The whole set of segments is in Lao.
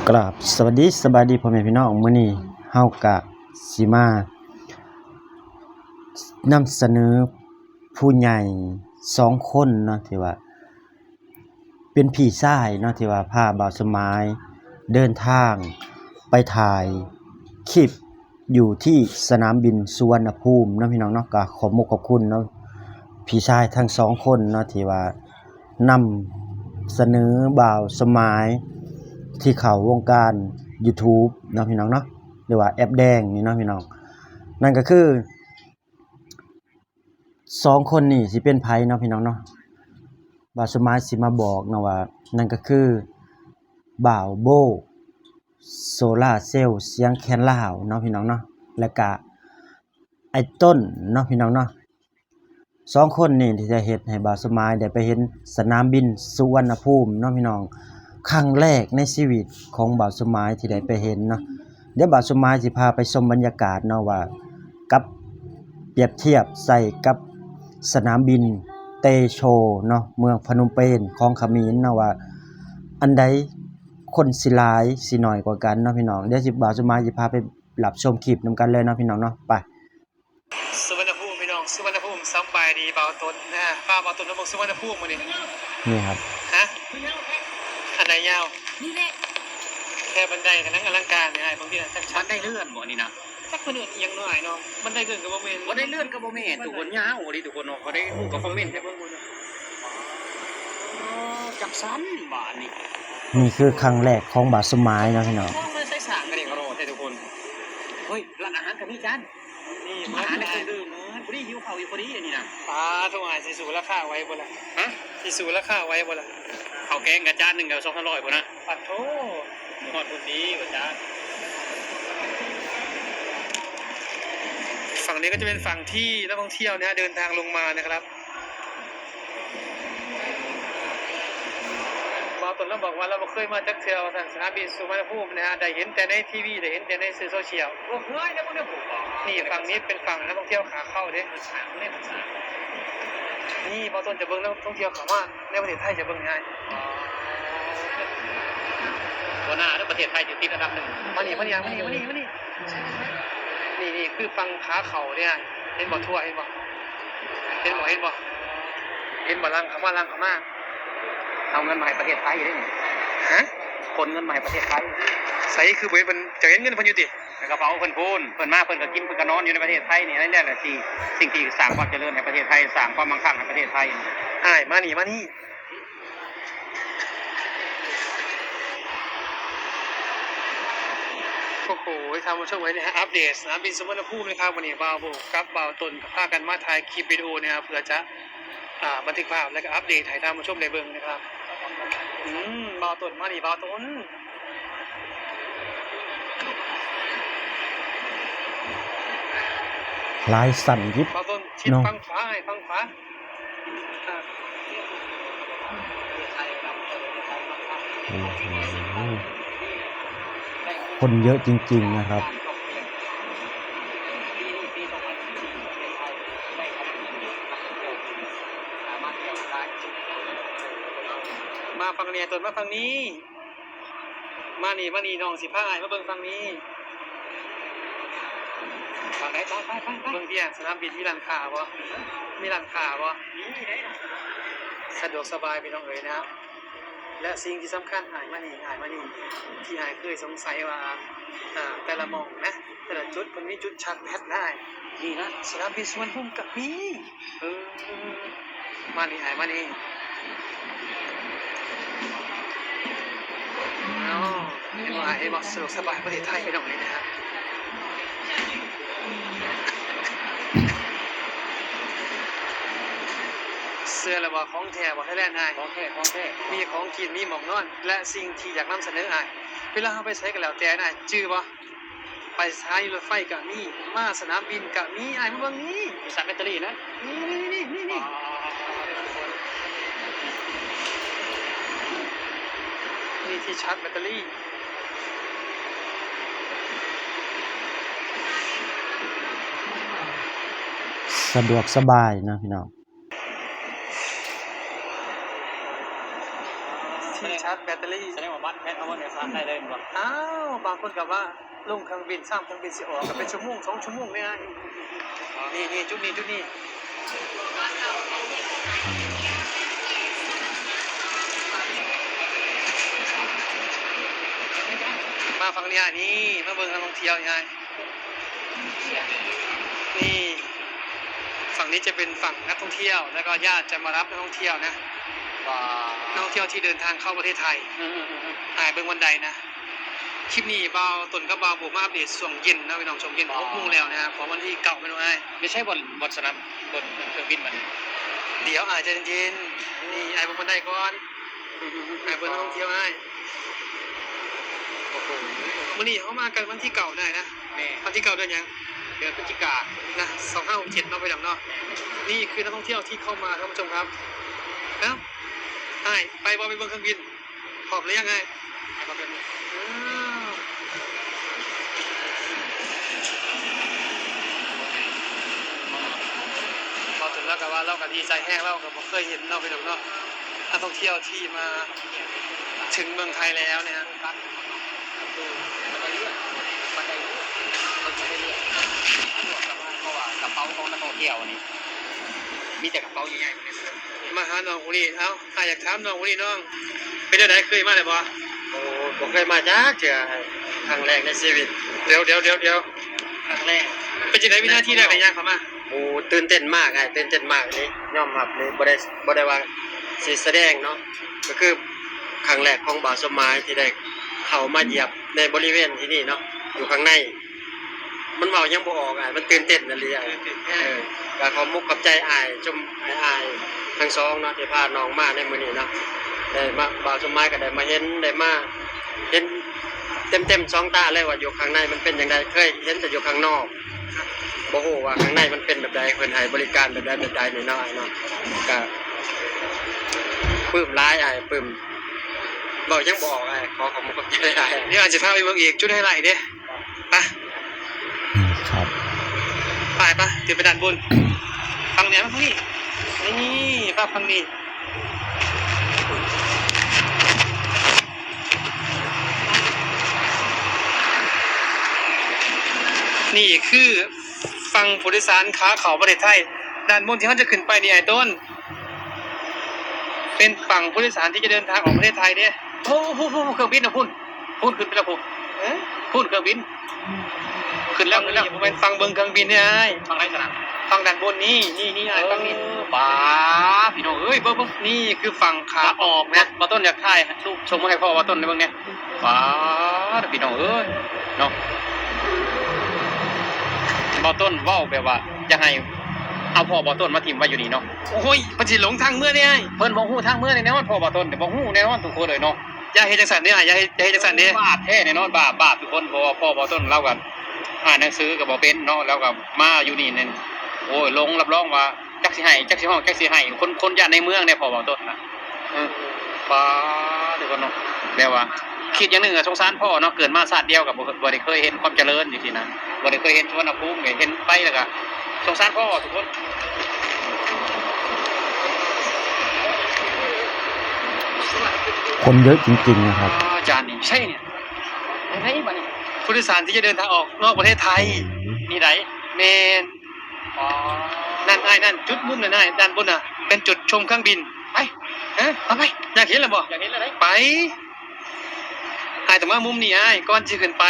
ກາບສະຫວັດດີ ສະບາຍດີພໍ່ແມ່ພີ່ນ້ອງ. ມື້ນີ້ເຮົາກະຊິມານຳສະເໜີຜູ້ໃຫຍ່ສອງຄົນເນາະ ທີ່ວ່າເປັນພີ່ຊາຍເນາະ ທີ່ວ່າພາບ່າວສົມໝາຍເດີນທາງໄປຖ່າຍຄລິບ ຢູ່ທີ່ສະໜາມບິນສຸວັນນະພູມເນາະ ພີ່ນ້ອງເນາະ. ກໍຂອບມຸກຂອບຄຸນເນາະ ພີ່ຊາຍທັງສອງຄົນເນາະ ທີ່ວ່ານຳສະເໜີບ່າວສົມໝາຍ ທີ່ເຂົ້າວົງການ YouTube ເນາະ ພີ່ນ້ອງເນາະ ຫຼືວ່າແອັບແດງນີ້ເນາະ ພີ່ນ້ອງ. ນັ້ນກໍຄື ສອງຄົນນີ້ຊິເປັນໃຜເນາະ ພີ່ນ້ອງເນາະ? ບ່າວສົມໝາຍຊິມາບອກເນາະວ່າ ນັ້ນກໍຄືບ່າວໂບ້ ໂຊລາເຊວ ສຽງແຄນລາວເນາະ ພີ່ນ້ອງເນາະ ແລະກະອ້າຍຕົ້ນເນາະ ພີ່ນ້ອງເນາະ. ສອງຄົນນີ້ທີ່ຈະເຮັດໃຫ້ບ່າວສົມໝາຍໄດ້ໄປເຫັນສະໜາມບິນສຸວັນນະພູມເນາະ ພີ່ນ້ອງ. ຄັ້ງແລກໃນຊີວິດຂອງບ່າວສົມໝາຍທີ່ໄດ້ໄປເຫັນເນາະ. ດຽວບ່າວສົມໝາຍຊິພາໄປຊົມບັນຍາກາດເນາະ ວ່າກັບ ປຽບທຽບໃສ່ກັບສະໜາມບິນເຕໂຊເນາະ ເມືອງພະນົມເປນຂອງຂະເໝນເນາະ ວ່າອັນໃດຄົນຊິຫຼາຍຊິໜ້ອຍກວ່າກັນເນາະ ພີ່ນ້ອງ. ດຽວຊິ ບ່າວສົມໝາຍຊິພາໄປຮັບຊົມຄລິບນຳກັນເລີຍເນາະ ພີ່ນ້ອງເນາະ. ໄປ. ສຸວັນນະພູມ ພີ່ນ້ອງ ສຸວັນນະພູມ. ສະບາຍດີບ່າວຕົ້ນນະ ພາບ່າວຕົ້ນມາເບິ່ງສຸວັນນະພູມມື້ນີ້. ນີ້ຄັບ ຮະ ອັນໃດຍາວ? ນີ້ແຫຼະ ແຄ່ບັນໄດກະນັ່ງອະລັງການນີ້ ອ້າຍເບິ່ງຕິ ຈັກຊັ້ນ ບັນໄດເລື່ອນບໍ່ນີ້ນະ? ຈັກເພິ່ນເອີ້ນອີ່ຫຍັງເນາະ ອ້າຍເນາະ. ບັນໄດເລື່ອນກະບໍ່ແມ່ນ ບັນໄດເລື່ອນກະບໍ່ແມ່ນ ທຸກຄົນ ຍາວອີ່ຫຼີທຸກຄົນເນາະ. ເຂົາໄດ້ຮູ້ກະຄອມເມັນໃຫ້ເບິ່ງ. ອໍ ຈັກຊັ້ນບາດນີ້. ນີ້ຄືຄັ້ງແລກຂອງບ່າວສົມໝາຍເນາະ ພີ່ນ້ອງ. ໂອ້ຍ ໃສ່ສາງກະເດກະລໍແທ້ທຸກຄົນ. ເຮີ້ຍ ຮ້ານອາຫານກະມີຈານ. ນີ້ ອາຫານ ເຄື່ອງດື່ມ ພໍດີ ຫິວເຂົ້າຢູ່ພໍດີອັນນີ້ນະ. ປາໂທ ອ້າຍ ຊິສູ້ລາຄາໄຫວບໍ່ລະ? ຮະ ຊິສູ້ລາຄາໄຫວບໍ່ລະ? ເຂົ້າແກງກະຈານໜຶ່ງກະສອງສາມຮ້ອຍພຸ້ນນະ. ປາໂທ ບໍ່ຮອດພຸ້ນຕິວ່າຈານ. ฝั่งนี้ก็จะเป็นฝั่งที่นักท่องเที่ยวนะฮะ เดินทางลงมานะครับ. ບ່າວຕົ້ນລາວບອກວ່າລາວບໍ່ເຄີຍມາຈັກເທື່ອວ່າຊັ້ນ ສະໜາມບິນສຸວັນນະພູມນະ ໄດ້ເຫັນແຕ່ໃນທີວີ ໄດ້ເຫັນແຕ່ໃນສື່ໂຊຊຽວ. ບໍ່ເຄີຍເດ້ ບໍ່ໄດ້ຮູ້. ນີ້ ຝັ່ງນີ້ເປັນຝັ່ງນັກທ່ອງທ່ຽວຂາເຂົ້າເດ້. ນີ້ ບ່າວຕົ້ນຈະເບິ່ງນັກທ່ອງທ່ຽວເຂົ້າມາໃນປະເທດໄທ ຈະເບິ່ງງ່າຍ. ບໍ່ໜ້າເດີ ປະເທດໄທຈະຕິດອັນດັບໜຶ່ງ. ມານີ້ ມານີ້ ມານີ້ ມານີ້ ມານີ້. ນີ້ ນີ້ຄືຝັ່ງຂາເຂົ້າເດ້ ເຫັນບໍ່? ທົ່ວ ເຫັນບໍ່? ເຫັນບໍ່? ເຫັນບໍ່? ເຫັນບໍ່? ຫຼັ່ງເຂົ້າມາ ຫຼັ່ງເຂົ້າມາ. ເອົາເງິນມາໃຫ້ປະເທດໄທເດ້ນີ້. ຮະ? ຂົນເງິນມາໃຫ້ປະເທດໄທ. ໃສຄືບໍ່ເຫັນເພິ່ນ? ເຈົ້າເຫັນເງິນເພິ່ນຢູ່ຕິ? ໃນກະເປົາເພິ່ນພຸ້ນ. ເພິ່ນມາເພິ່ນກະກິນ ເພິ່ນກະນອນຢູ່ໃນປະເທດໄທນີ້. ອັນນີ້ແຫຼະ ສິ່ງ ສິ່ງທີ່ສ້າງຄວາມຈະເລີນໃຫ້ປະເທດໄທ ສ້າງຄວາມມັ່ງຄັ່ງໃຫ້ປະເທດໄທ. ອ້າຍ ມານີ້ ມານີ້. ໂອ້ໂຫ ທ່ານຜູ້ຊົມເອີຍ ອັບເດດສະໜາມບິນສຸວັນນະພູມນະຄັບ. ມື້ນີ້ບ່າວໂບ້ກັບບ່າວຕົ້ນກະພາກັນມາຖ່າຍຄລິບວິດີໂອນະ ເພື່ອຈະ ອ່າ ບັນທຶກພາບ ແລະກະອັບເດດໃຫ້ທ່ານຜູ້ຊົມໄດ້ເບິ່ງນະຄັບ. ອືມ ບ່າວຕົ້ນ ມານີ້ ບ່າວຕົ້ນ. ຫຼາຍຊັ້ນຢູ່ ບ່າວຕົ້ນ ຊິດ ເນາະ ຝັ່ງຂວາ ຝັ່ງຂວາ. ໂອ້ໂຫ ຄົນເຍອະຈິງໆ ນະຄັບ. ມາຝັ່ງນີ້ ຕົ້ນ ມາຝັ່ງນີ້. ມານີ້ ມານີ້ ນ້ອງຊິພາອ້າຍມາເບິ່ງຝັ່ງນີ້. ຝັ່ງໃດ? ໄປ ໄປ ໄປ ໄປ. ເບິ່ງເພິ່ນ ສະໜາມບິນມີຮ້ານຄ້າບໍ່? ມີຮ້ານຄ້າບໍ່? ມີເດ້. ສະດວກສະບາຍພີ່ນ້ອງເອີຍນະ. ແລະສິ່ງທີ່ສຳຄັນ ອ້າຍມານີ້ ອ້າຍມານີ້ ທີ່ອ້າຍເຄີຍສົງໄສວ່າ ອ່າ ແຕ່ລະໝ່ອງນະ ແຕ່ລະຈຸດເພິ່ນມີຈຸດຊາດແບັດນະ. ນີ້ນະ ສະໜາມບິນສຸວັນນະພູມກະມີ. ເອີ ມານີ້ ອ້າຍມານີ້. ເນາະ ເຫັນບໍ່ ເຫັນບໍ່? ສະດວກສະບາຍປະເທດໄທພີ່ນ້ອງເອີຍນະ. ເຊື່ອແລ້ວບໍ່? ຂອງແທ້ບໍ່? ໄທແລນ ອ້າຍ ຂອງແທ້ ຂອງແທ້. ມີຂອງກິນ ມີໝ່ອງນອນ ແລະສິ່ງທີ່ຢາກນຳສະເໜີ ອ້າຍ ເວລາເຮົາໄປໃສກະແລ້ວແຕ່ນະ ຈື່ບໍ່? ໄປສະຖານີລົດໄຟກະມີ ມາສະໜາມບິນກະມີ. ອ້າຍມາເບິ່ງນີ້ ມີຊາດແບັດເຕີຣີນະ. ນີ້ ນີ້ ນີ້ ນີ້ ມີທີ່ຊາດແບັດເຕີຣີ. ສະດວກສະບາຍເນາະ ພີ່ນ້ອງ. ຊາດແບັດເຕີຣີ. ສະແດງວ່າບັດແພັດເຮົາເບິ່ງໃນສະໄດ້ເລີຍແມ່ນບໍ່? ອ້າວ ບາງຄົນກໍວ່າລົງເຄື່ອງບິນ ສາມເຄື່ອງບິນຊິອອກ ກໍເປັນຊົ່ວໂມງ ສອງຊົ່ວໂມງເລີຍອ້າຍ. ນີ້ ນີ້ ຈຸດນີ້ ຈຸດນີ້ ມາຝັ່ງນີ້ອ້າຍ ນີ້ ມາເບິ່ງນັກທ່ອງທ່ຽວນີ້ອ້າຍ. ນີ້ ຝັ່ງນີ້ຈະເປັນຝັ່ງນັກທ່ອງທ່ຽວ ແລ້ວກໍຍາດຈະມາຮັບນັກທ່ອງທ່ຽວນະ. ວ້າວ ນັກທ່ອງທ່ຽວທີ່ເດີນທາງເຂົ້າປະເທດໄທ. ອືມໆໆໆ ອ້າຍເບິ່ງວັນໃດນະ. ຄລິບນີ້ບ່າວຕົ້ນກັບບ່າວໂບມາອັບເດດຊ່ວງເຢັນເນາະພີ່ນ້ອງ ຊ່ວງເຢັນ ອໍ ຫົກໂມງແລ້ວນະ ຂອງວັນທີເກົ້າແມ່ນບໍ່ອ້າຍ? ຢູ່ໃສບ່ອນ ບ່ອນສະໜາມ ບົນເຄື່ອງບິນມັນ? ດຽວອ້າຍໃຈເຢັນໆ ນີ້ອ້າຍເບິ່ງບັນໄດກ່ອນ. ອືມໆໆ ອ້າຍເບິ່ງນັກທ່ອງທ່ຽວອ້າຍ. ໂອ້ໂຫ ມື້ນີ້ເຮົາມາກັນວັນທີເກົ້າໄດ້ນະ. ແມ່ນ ວັນທີເກົ້າເດືອນຫຍັງ? ເດືອນພຶສຈິການະ ສອງຫ້າຫົກເຈັດເນາະ ພີ່ນ້ອງເນາະ. ແມ່ນ ນີ້ຄືນັກທ່ອງທ່ຽວທີ່ເຂົ້າມາ ທ່ານຜູ້ຊົມຄັບ. ເອົ້າ ອ້າຍ ໄປບໍ່ ໄປເບິ່ງເຄື່ອງບິນ? ພ້ອມຫຼືຍັງອ້າຍ? ໄປ ພ້ອມແລ້ວ. ອືມ ເວົ້າຈົນລາວກໍວ່າລາວກໍດີໃຈແຮງ ລາວກໍບໍ່ເຄີຍເຫັນເນາະ ພີ່ນ້ອງເນາະ ນັກທ່ອງທ່ຽວທີ່ມາເຖິງເມືອງໄທແລ້ວນີ້ນະ. ເພາະວ່າກະເປົາຂອງນັກທ່ອງທ່ຽວນີ້ ມີແຕ່ກະເປົາໃຫຍ່ໆ. ມາຫານ້ອງຜູ້ນີ້ ເອົ້າ ອ້າຍຢາກຖາມນ້ອງຜູ້ນີ້ ນ້ອງ ເປັນແນວໃດ ເຄີຍມາແລ້ວບໍ່? ໂອ້ ບໍ່ເຄີຍມາຈັກເທື່ອ ຄັ້ງແລກໃນຊີວິດ. ດຽວໆໆໆ ຄັ້ງແລກ. ເປັນຈັ່ງໃດ ວິນາທີແລກໄດ້ຍ່າງເຂົ້າມາ? ໂອ້ ຕື່ນເຕັ້ນມາກອ້າຍ ຕື່ນເຕັ້ນມາກເລີຍ ຍອມຮັບເລີຍ ບໍ່ໄດ້ ບໍ່ໄດ້ວ່າຊິສະແດງເນາະ. ກໍຄືຄັ້ງແລກຂອງບ່າວສົມໝາຍທີ່ໄດ້ເຂົ້າມາຢຽບໃນບໍລິເວນທີ່ນີ້ເນາະ ຢູ່ຂ້າງໃນ. ມັນເວົ້າຫຍັງບໍ່ອອກອ້າຍ ມັນຕື່ນເຕັ້ນອີ່ຫຼີອ້າຍ. ເອີ ກໍຂອບມຸກຂອບໃຈອ້າຍ ຊົມອ້າຍໆທັງສອງເນາະ ທີ່ພານ້ອງມາໃນມື້ນີ້ເນາະ. ໄດ້ມາ ບ່າວສົມໝາຍກໍໄດ້ມາເຫັນ ໄດ້ມາເຫັນເຕັມໆສອງຕາເລີຍວ່າຢູ່ຂ້າງໃນມັນເປັນຈັ່ງໃດ. ເຄີຍເຫັນແຕ່ຢູ່ຂ້າງນອກ ບໍ່ຮູ້ວ່າຂ້າງໃນມັນເປັນແບບໃດ ເພິ່ນໃຫ້ບໍລິການແບບໃດແບບໃດນີ້ເນາະອ້າຍເນາະ. ກໍປຶ້ມຫຼາຍອ້າຍ ປຶ້ມ ເວົ້າຫຍັງບໍ່ອອກອ້າຍ. ຂໍຂອບມຸກຂອບໃຈຫຼາຍ. ດຽວອາດຊິພາໄປເບິ່ງອີກ ຈຸດໄຮໄລເດ້. ໄປ ອືມ ຄັບ ໄປ ໄປ ຂຶ້ນໄປດ້ານບົນ. ຝັ່ງນີ້ ມາຝັ່ງນີ້ ນີ້ ພາບຝັ່ງນີ້. ນີ້ຄືຝັ່ງຜູ້ໂດຍສານຂາເຂົ້າປະເທດໄທ. ດ້ານບົນທີ່ເຮົາຈະຂຶ້ນໄປນີ້ ອ້າຍຕົ້ນ ເປັນຝັ່ງຜູ້ໂດຍສານທີ່ຈະເດີນທາງອອກປະເທດໄທເດ້. ໂອ້ ໂອ້ ໂອ້ ເຄື່ອງບິນນະພຸ້ນ ພຸ້ນຂຶ້ນໄປແລ້ວພຸ້ນ ເອີ ພຸ້ນເຄື່ອງບິນ ຂຶ້ນແລ້ວ ຂຶ້ນແລ້ວ. ບໍ່ແມ່ນຝັ່ງເບິ່ງເຄື່ອງບິນເດ້ອ້າຍ ຝັ່ງໃດຊັ້ນນະ? ຝັ່ງດ້ານບົນນີ້ ນີ້ ນີ້ອ້າຍ ເອີ ຝັ່ງນີ້. ປ້າ ພີ່ນ້ອງເອີຍ ເບິ່ງ ເບິ່ງ ນີ້ຄືຝັ່ງຂາອອກນະ. ບ່າວຕົ້ນຢາກຖ່າຍຮູບສົ່ງມາໃຫ້ພໍ່ບ່າວຕົ້ນໄດ້ເບິ່ງແດ່. ປ້າ ພີ່ນ້ອງເອີຍເນາະ ບ່າວຕົ້ນເວົ້າແບບວ່າຢາກໃຫ້ເອົາພໍ່ບ່າວຕົ້ນມາຖິ້ມໄວ້ຢູ່ນີ້ເນາະ. ໂອ້ຍ ເພິ່ນຊິຫຼົງທາງເມືອເດ້ອ້າຍ ເພິ່ນບໍ່ຮູ້ທາງເມືອແນ່ນອນ. ພໍ່ບ່າວຕົ້ນບໍ່ຮູ້ແນ່ນອນທຸກຄົນເລີຍເນາະ. ຢ່າເຮັດຈັ່ງຊັ້ນເດ້ອ້າຍ ຢ່າເຮັດ ຢ່າເຮັດຈັ່ງຊັ້ນເດ້. ບາບແທ້ແນ່ນອນ ບາບ ບາບທຸກຄົນ ເພາະວ່າພໍ່ບ່າວຕົ້ນລາວກໍອ່ານໜັງສືກໍບໍ່ເປັນເນາະ ແລ້ວກໍມາຢູ່ນີ້ນັ້ນ ໂອ້ຍ ຫຼົງ ຮັບຮອງວ່າຈັກຊິໄຫ້ ຈັກຊິຮ້ອງ ຈັກຊິໄຫ້ ຄົນ ຄົນຢ້ານໃນເມືອງເດ້ ພໍ່ບ່າວຕົ້ນນະ. ເອີ ປ້າ ທຸກຄົນເນາະ ແບບວ່າຄິດຢ່າງໜຶ່ງກໍສົງສານພໍ່ເນາະ ເກີດມາຊາດດຽວກໍບໍ່ ບໍ່ໄດ້ເຄີຍເຫັນຄວາມຈະເລີນຈັ່ງຊີ້ນະ ບໍ່ໄດ້ເຄີຍເຫັນສຸວັນນະພູມ ເຫັນໄປແລ້ວກໍສົງສານພໍ່ທຸກຄົນ. ຄົນເຍอะจริงๆ นะครับ ອາຈານນີ້ໃຊ່ນີ້ ໄປໃສບັດນີ້? ຜູ້ໂດຍສານທີ່ຈະເດີນທາງອອກນອກປະເທດໄທ ອືມ ນີ້ໃດ? ແມ່ນ. ອໍ ນັ້ນອ້າຍ ນັ້ນ ຈຸດມຸມນັ້ນອ້າຍ ດ້ານບົນນະ ເປັນຈຸດຊົມເຄື່ອງບິນ. ໄປ ຮະ ເອົາໄປ ຢາກເຫັນແລ້ວບໍ່? ຢາກເຫັນແລ້ວໃດ໋ ໄປ. ອ້າຍຕ້ອງມາມຸມນີ້ອ້າຍ ກ່ອນຊິຂຶ້ນໄປ.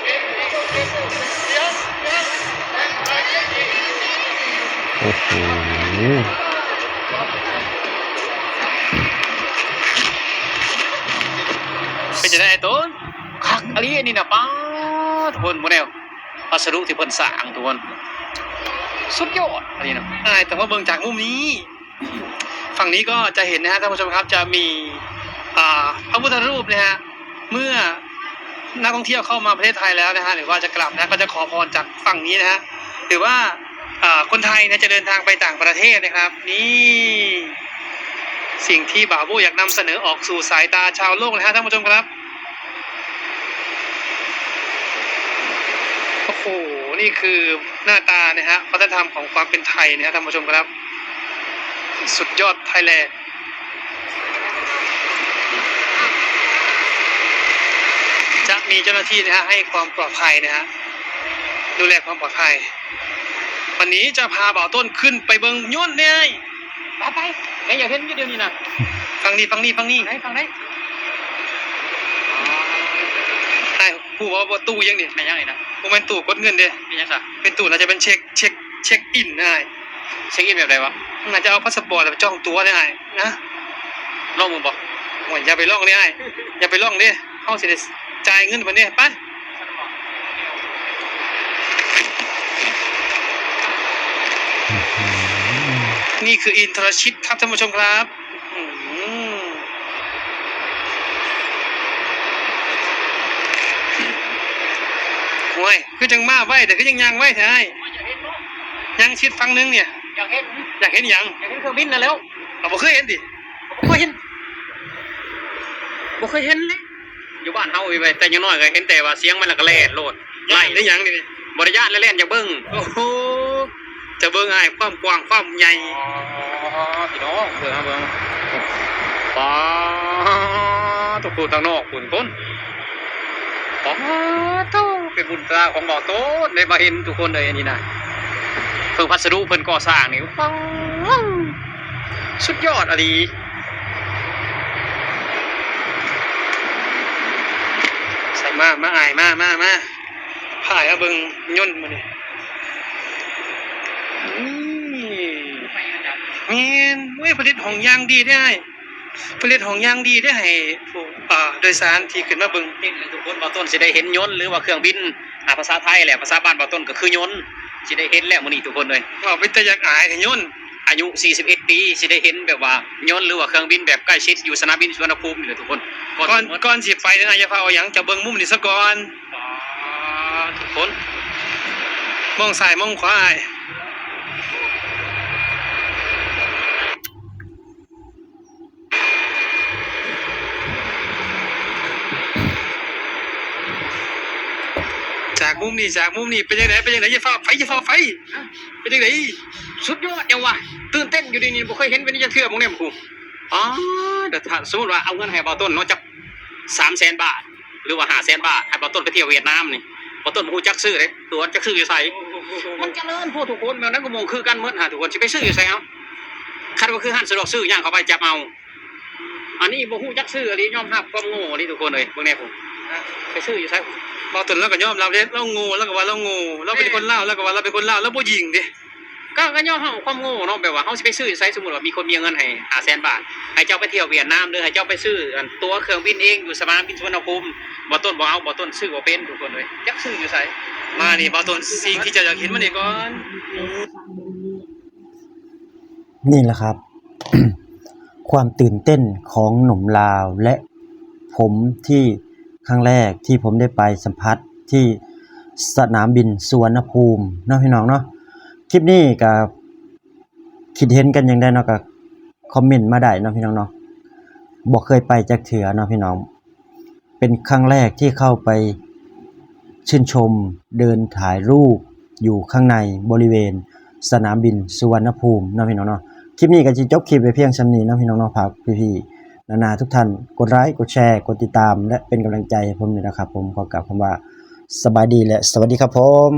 ໂອ້ໂຫ ເປັນຈັ່ງໃດອ້າຍຕົ້ນ? ຄັກອີ່ຫຼີອັນນີ້ນະ ປ້າດ ທຸກຄົນ ໝູ່ແນວ ວັດສະດຸທີ່ເພິ່ນສ້າງ ທຸກຄົນ ສຸດຍອດອັນນີ້ນະ. ອ້າຍຕ້ອງມາເບິ່ງຈາກມຸມນີ້. ฝั่ງนี้ก็จะเห็นนะฮะท่านผู้ชมครับ จะมี อ่า พระพุทธรูปนะฮะ เมื่อนักท่องเที่ยวเข้ามาประเทศไทยแล้วนะฮะ หรือว่าจะกลับนะ ก็จะขอพรจากฝั่งนี้นะฮะ หรือว่า อ่า คนไทยนะจะเดินทางไปต่างประเทศนะครับ นี่ สิ่งที่บ่าวโบ้อยากนำเสนอออกสู่สายตาชาวโลกนะฮะท่านผู้ชมครับ โอ้โห นี่คือหน้าตานะฮะ วัฒนธรรมของความเป็นไทยนะฮะท่านผู้ชมครับ สุดยอดไทยแลนด์ ມີເຈົ້າໜ້າທີ່ນະຮະ ໃຫ້ຄວາມປອດໄພນະຮະ ດູແລຄວາມປອດໄພ. ວັນນີ້ຈະພາບ່າວຕົ້ນຂຶ້ນໄປເບິ່ງຍົນເດ້. ໄປ ໄປ ຍັງຢາກເຫັນຢູ່ດຽວນີ້ນະ. ຝັ່ງນີ້ ຝັ່ງນີ້ ຝັ່ງນີ້ ຝັ່ງໃດ ຝັ່ງໃດ? ອ້າຍ ຮູ້ບໍ່ວ່າຕູ້ຫຍັງນີ້? ແມ່ນຫຍັງນີ້ນະ? ບໍ່ແມ່ນຕູ້ກົດເງິນເດ້. ແມ່ນຫຍັງຊະ? ເປັນຕູ້ ໜ້າຈະເປັນເຊັກ ເຊັກ ເຊັກອິນນະອ້າຍ. ເຊັກອິນແບບໃດວະ? ໜ້າຈະເອົາພາສະປອດແລ້ວໄປຈອງຕົວເດ້ອ້າຍນະ. ລອງເບິ່ງບໍ່? ໂອ້ຍ ຢ່າໄປລອງເດ້ອ້າຍ ຢ່າໄປລອງເດ້. ເຮົາຊິໄດ້ຈ່າຍເງິນເພິ່ນເດ້. ໄປ ນີ້ຄືອິນທະລະຊິດຄັບທ່ານຜູ້ຊົມຄັບ. ອືມ ໂອ້ຍ ຄືຈັ່ງມາໄວແທ້ ຄືຈັ່ງຍ່າງໄວແທ້ອ້າຍ. ຍັງຊິດຝັ່ງໜຶ່ງນີ້ ຢາກເຫັນ ຢາກເຫັນຫຍັງ? ຢາກເຫັນເຄື່ອງບິນນັ້ນແຫຼ້ວ. ເອົາ ບໍ່ເຄີຍເຫັນຕິ? ບໍ່ເຄີຍເຫັນ ບໍ່ເຄີຍເຫັນເລີຍ. ຢູ່ບ້ານເຮົາໄວ້ ແຕ່ຢ່າງນ້ອຍກໍເຫັນແຕ່ວ່າສຽງມັນແລ້ວກໍແລ່ນໂລດ. ໄລ່ໄດ້ຫຍັງນີ້? ບໍ່ໄດ້ຢ້ານ ແລ່ນຢາກເບິ່ງ. ໂອ້ໂຫ ຈະເບິ່ງອ້າຍ ຄວາມກວ້າງຄວາມໃຫຍ່. ອໍ ພີ່ນ້ອງ ເບິ່ງ ເບິ່ງ ປາດໂທ້ ທາງນອກພຸ້ນຄົນ. ປາດໂທ້ ເປັນບຸນຕາຂອງບ່າວຕົ້ນໄດ້ມາເຫັນທຸກຄົນເອີຍ ອັນນີ້ນະ. ເພິ່ນ ພັດສະດຸເພິ່ນກໍ່ສ້າງນີ້ ປາດ ສຸດຍອດອີ່ຫຼີ. ໃສ່ມາ ມາອ້າຍ ມາ ມາ ມາ ພາອ້າຍມາເບິ່ງຍົນມື້ນີ້. ນີ້ ແມ່ນ ເວີ້ຍ ຜະລິດຫ້ອງຢ່າງດີເດ້ອ້າຍ ຜະລິດຫ້ອງຢ່າງດີເດ້ ໃຫ້ຜູ້ ອ່າ ໂດຍສານທີ່ຂຶ້ນມາເບິ່ງ. ເຫັນແລ້ວທຸກຄົນ ບ່າວຕົ້ນຊິໄດ້ເຫັນຍົນ ຫຼືວ່າເຄື່ອງບິນ ອ່າ ພາສາໄທແຫຼະ ພາສາບ້ານບ່າວຕົ້ນກໍຄືຍົນ. ຊິໄດ້ເຫັນແລ້ວມື້ນີ້ທຸກຄົນເອີຍ. ເວົ້າເປັນຕາຢາກອາຍແທ້ ຍົນ ອາຍຸສີ່ສິບເອັດປີ ຊິໄດ້ເຫັນແບບວ່າຍົນ ຫຼືວ່າເຄື່ອງບິນແບບໃກ້ຊິດຢູ່ສະໜາມບິນສຸວັນນະພູມນີ້ແຫຼະທຸກຄົນ. ກ່ອນ ກ່ອນຊິໄປນະ ຢ່າຟ້າວເອົາຫຍັງ ເຈົ້າເບິ່ງມຸມນີ້ສາກ່ອນ. ປາດ ທຸກຄົນ ມອງຊ້າຍມອງຂວາອ້າຍ. ຈາກມຸມນີ້ ຈາກມຸມນີ້ ເປັນຈັ່ງໃດ ເປັນຈັ່ງໃດ? ຢ່າຟ້າວໄປ ຢ່າຟ້າວໄປ ເປັນຈັ່ງໃດ? ສຸດຍອດຫຍັງວະ ຕື່ນເຕັ້ນຢູ່ດີນີ້ ບໍ່ເຄີຍເຫັນແບບນີ້ຈັກເທື່ອ. ເບິ່ງແດ່ພຸ້ນ ອໍ ດຽວຖ້າສົມມຸດວ່າເອົາເງິນໃຫ້ບ່າວຕົ້ນເນາະ ຈັກສາມແສນບາດ ຫຼືວ່າຫ້າແສນບາດ ໃຫ້ບ່າວຕົ້ນໄປທ່ຽວຫວຽດນາມນີ້ ບ່າວຕົ້ນບໍ່ຮູ້ຈັກຊື້ເດ້ ຕົວະ ຈັກຊື້ຢູ່ໃສ? ມັນຈະເລີນໂພດທຸກຄົນ ແນວໃດກໍມົງຄືກັນໝົດຫາ ທຸກຄົນ ຊິໄປຊື້ຢູ່ໃສເອົາ? ຄັນວ່າຄືຮ້ານສະດວກຊື້ ຍ່າງເຂົ້າໄປຈັບເອົາ. ອັນນີ້ບໍ່ຮູ້ຈັກຊື້ອີ່ຫຼີ ຍອມຮັບຄວາມໂງ່ອີ່ຫຼີທຸກຄົນເອີຍ. ເບິ່ງແດ່ພຸ້ນ ໄປຊື້ຢູ່ໃສ? ບ່າວຕົ້ນລາວກໍຍອມຮັບເດ້ ລາວໂງ່ ລາວກໍວ່າລາວໂງ່ ລາວເປັນຄົນລາວ ລາວກໍວ່າລາວເປັນຄົນລາວ ລາວບໍ່ຍິງເດ້. ກໍ ກໍຍອມຮັບຄວາມໂງ່ເນາະ ແບບວ່າເຮົາຊິໄປຊື້ຢູ່ໃສ? ສົມມຸດວ່າມີຄົນມີເງິນໃຫ້ຫ້າແສນບາດ ໃຫ້ເຈົ້າໄປທ່ຽວຫວຽດນາມ ຫຼືໃຫ້ເຈົ້າໄປຊື້ອັນ ຕົ໋ວເຄື່ອງບິນເອງຢູ່ສະໜາມບິນສຸວັນນະພູມ ບ່າວຕົ້ນບໍ່ເອົາ ບ່າວຕົ້ນຊື້ບໍ່ເປັນທຸກຄົນເອີຍ. ຈັກຊື້ຢູ່ໃສ? ມານີ້ ບ່າວຕົ້ນ ສິ່ງທີ່ເຈົ້າຢາກເຫັນ ມານີ້ກ່ອນ. ນີ້ແຫຼະຄັບ ຄວາມຕື່ນເຕັ້ນຂອງໜຸ່ມລາວ ແລະ ຜົມທີ່ ຄັ້ງແລກທີ່ຜົມໄດ້ໄປສຳຜັດທີ່ສະໜາມບິນສຸວັນນະພູມເນາະ ພີ່ນ້ອງເນາະ. ຄລິບນີ້ກໍຄິດເຫັນກັນຈັ່ງໃດເນາະ ກໍຄອມເມັນມາໄດ້ເນາະ ພີ່ນ້ອງເນາະ. ບໍ່ເຄີຍໄປຈັກເທື່ອເນາະ ພີ່ນ້ອງ. ເປັນຄັ້ງແລກທີ່ເຂົ້າໄປຊື່ນຊົມ ເດີນຖ່າຍຮູບຢູ່ຂ້າງໃນບໍລິເວນສະໜາມບິນສຸວັນນະພູມເນາະ ພີ່ນ້ອງເນາະ. ຄລິບນີ້ກໍຊິຈົບຄລິບໄວ້ພຽງສ່ຳນີ້ເນາະ ພີ່ນ້ອງເນາະ. ຝາກພີ່ໆ ນາໆ ທຸກທ່ານ ກົດໄລ ກົດແຊ ກົດຕິດຕາມ ແລະ ເປັນກຳລັງໃຈໃຫ້ຜົມດ້ວຍນະຄັບຜົມ. ຂໍກ່າວຄຳວ່າ ສະບາຍດີ ແລະ ສະຫວັດດີຄັບຜົມ.